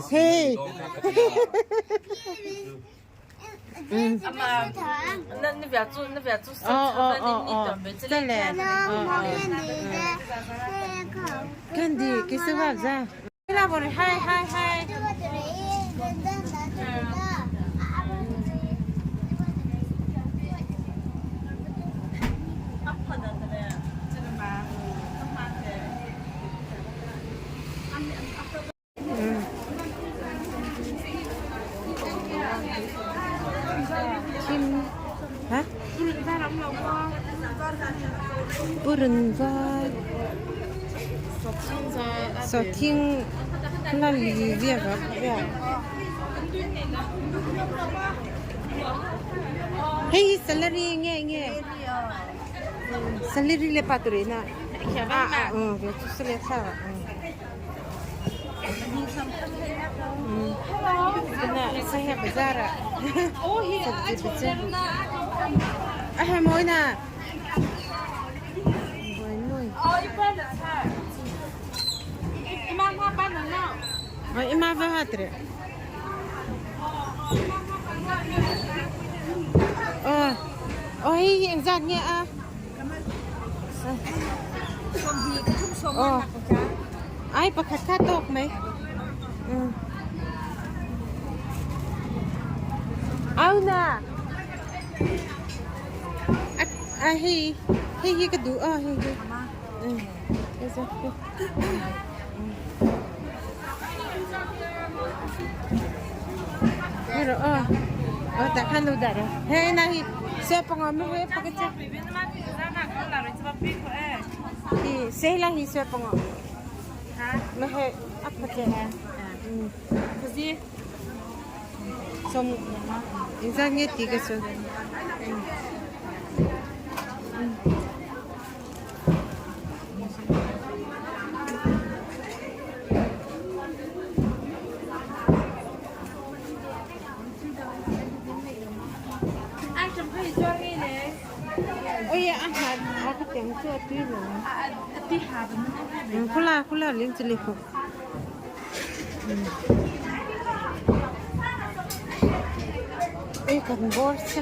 Hey. Candy, kisa wabza. Hi, hi, hi. Hả? Purun var. Sawhthing la li viak a Hei hi salary nge nge salary le pa tur ina a a ve chu sale tha Saiha bazar ah sabji a he mawi na Ima va hatre. Oh, oh hi hi engzat nge a? Oh, ai pakhat kha tawk mai. Au na. A hei hei hi ka duh a hei hi. Rawh aw tah khan lo dah rawh hei na hi se panga mi he pakhat che hi se la hi se panga ma he a khat che som engzat nge ti ka sawi. Oi a ha a ka tiang chu a tui lo khula khula ling chu le kho Oi kan bawr che.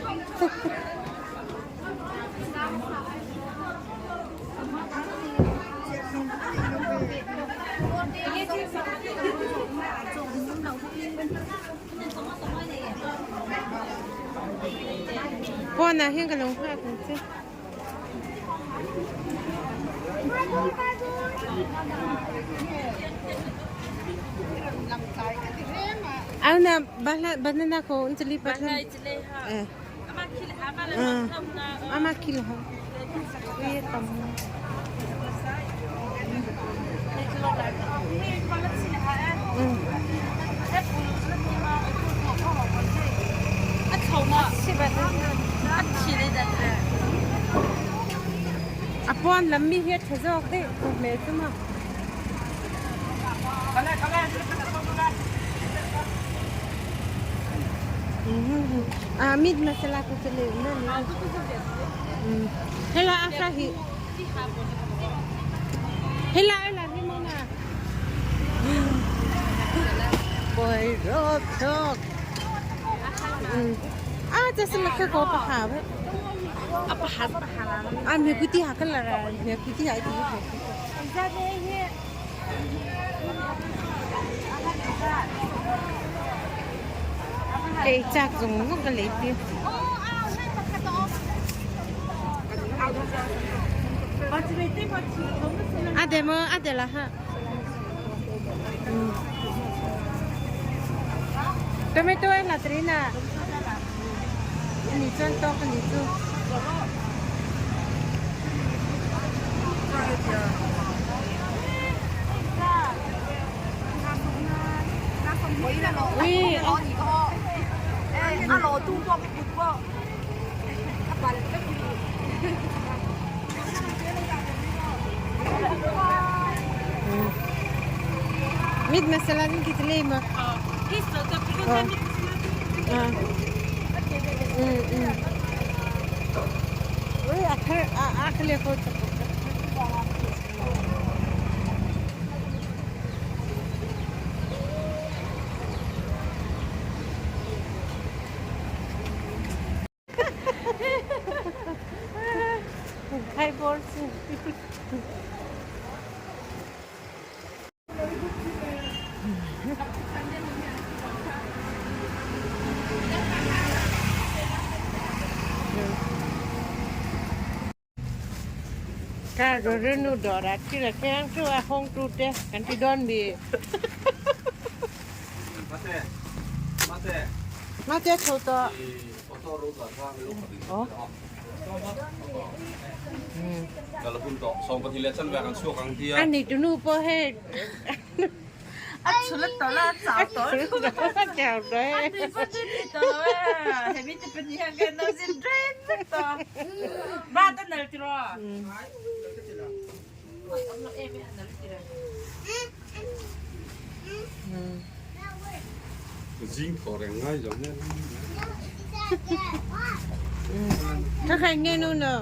Pawnah hian ka lo nghak ang che. Auna banana ko unchali pathan. Eh. Ama khil ha. Tam. A pawn lam mi hi a tha zawk daih ka hmel chu maw. Ah meat masala ku chu le na ni. Hela a sa hi. Hela hela hi mo na. Boy rok tok. Ah just la ka ko pa ha. Ah me kuti ha ka la ra. Me kuti ha ti ko. Kei chak zong zong ka lei pi. Ade mo ade la ha. Tomato ai la trina. Ni chuan tawk ani chu. Ui. Meat masala nin ki tlei ma. Ka rilru dawrah thil a thleng chu a hawngtute kan ti dawn mi. Mate tho tawh. A ni tunu pawh hei. A chhul a tawlh a, a chau tawh. A chau tawh e. A tui pawh tui thei tawh lo e. Hemi te pahnih hian ka no zin reng vek tawh. Bat a nal tiraw? Zing thaw reng ngai zawng hian. Ka khai nge nu no.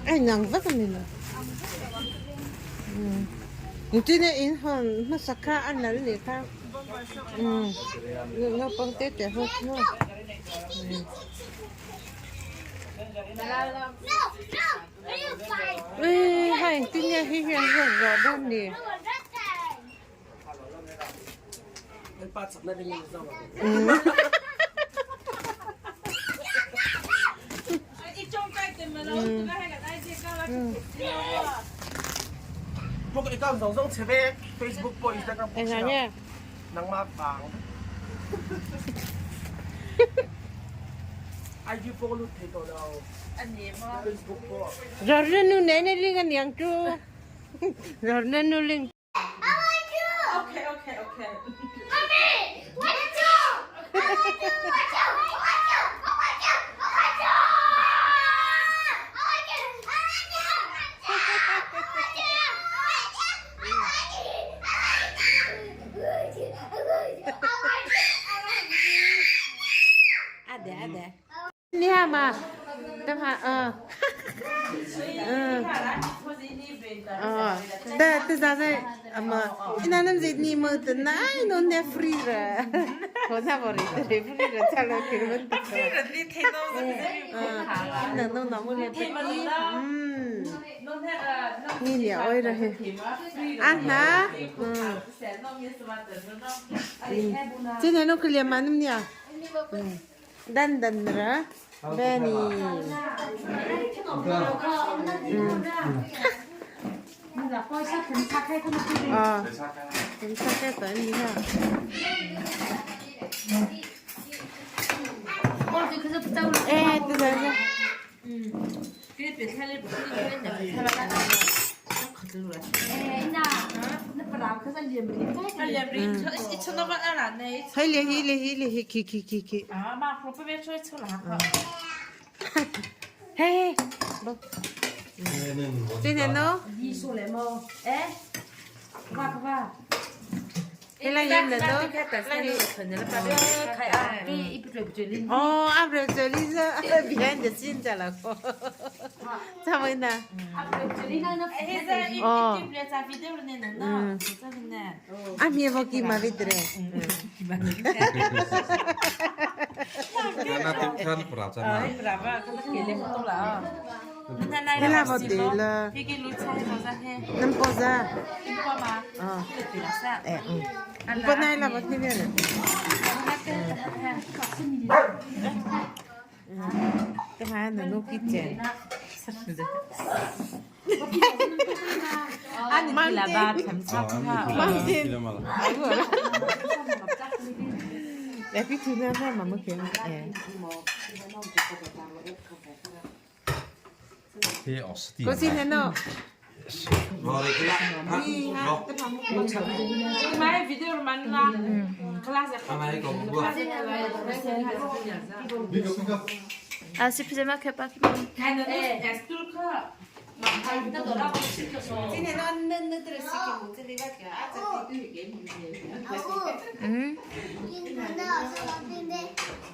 Ai nang vek ani lo. Engtin nge in hawn hmasa kha a nal ni kha. Naupang te te ho chu. Ui hai engtin nge hei hian zawk zawh dawn ni. Engah nge? Rawrna nu nen a ling aniang chu. Rawrna nu ling. Nia mà Tâm hạ ờ ờ ta ta ra đây mà ina nam zit ni mo ta nai no ne free ra ko na bo ri te free ra cha lo kir ban ta free ra ni the no na no na mo le te ni ni oi ra he a ha 今天弄个脸嘛，那么呢？Dan dan ra Benny. Ờ, chúng ta sẽ tới như nào? Ê, từ từ nha. Hei le hi le hi le hi khi khi khi khi. Hey, bông. Xin hẹn nó. Thế là yên là nó. Oh, après je lis behind the scenes là cô. Sao vậy nè? Oh. A mi vô kim mà biết rồi. Thế là một tí là năm cô ra. Ờ. Ê, ừ. Bữa nay là một tí nữa. Cái hai nó nó kít chè. Để biết thứ nào mà mới kiếm. Có gì nữa đâu?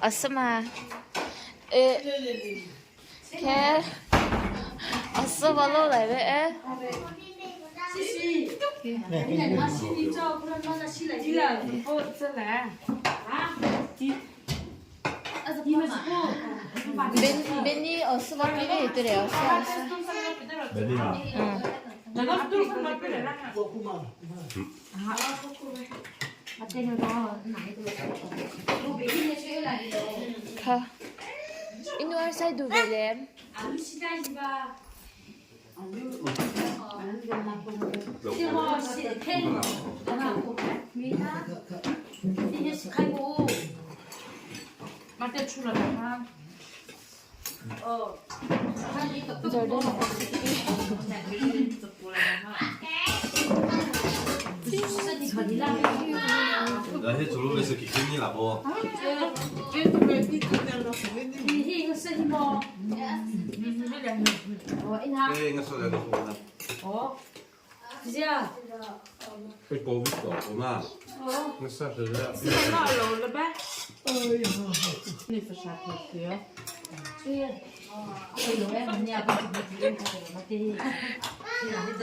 A sama. Ke 阿师傅落来了哎。Ben beni asıl beni yediriyor. Ka. Inu ar sai du velem. 那些走路的是给给你那不？哎，我说的那个。哦。被包围了嘛？我说是的。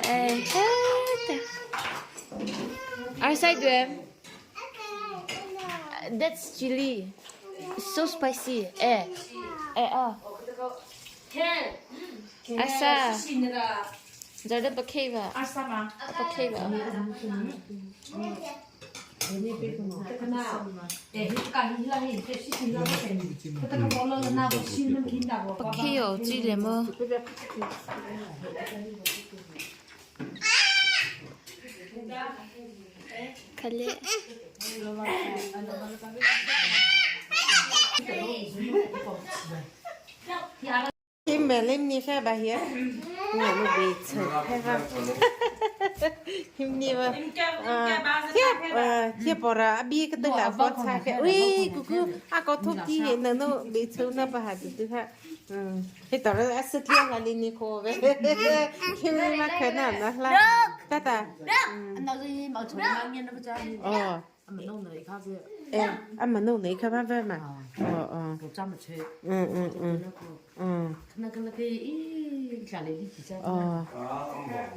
Eh, Ar sai du em. That's chili. It's so spicy. Eh. Eh ah. Asa. Jordan pakeva. Pakeva. Pakeo chile mo. Kale. Kim belim ni kha bahia. Nè nó bị chật hay không? Kim ni ba. Thiếp thiếp bỏ ra bi cái tức là bọt xa cái. Ui cu cu à có thuốc gì nó nó bị chật nó bà hạt từ ha. Ừ. Thế tao là sức liang là linh ni cô về. Kim ni mà cái nào nó là. Ta ta. Ờ. 哎，俺们弄那可办法嘛。哦哦。嗯嗯嗯嗯。哦。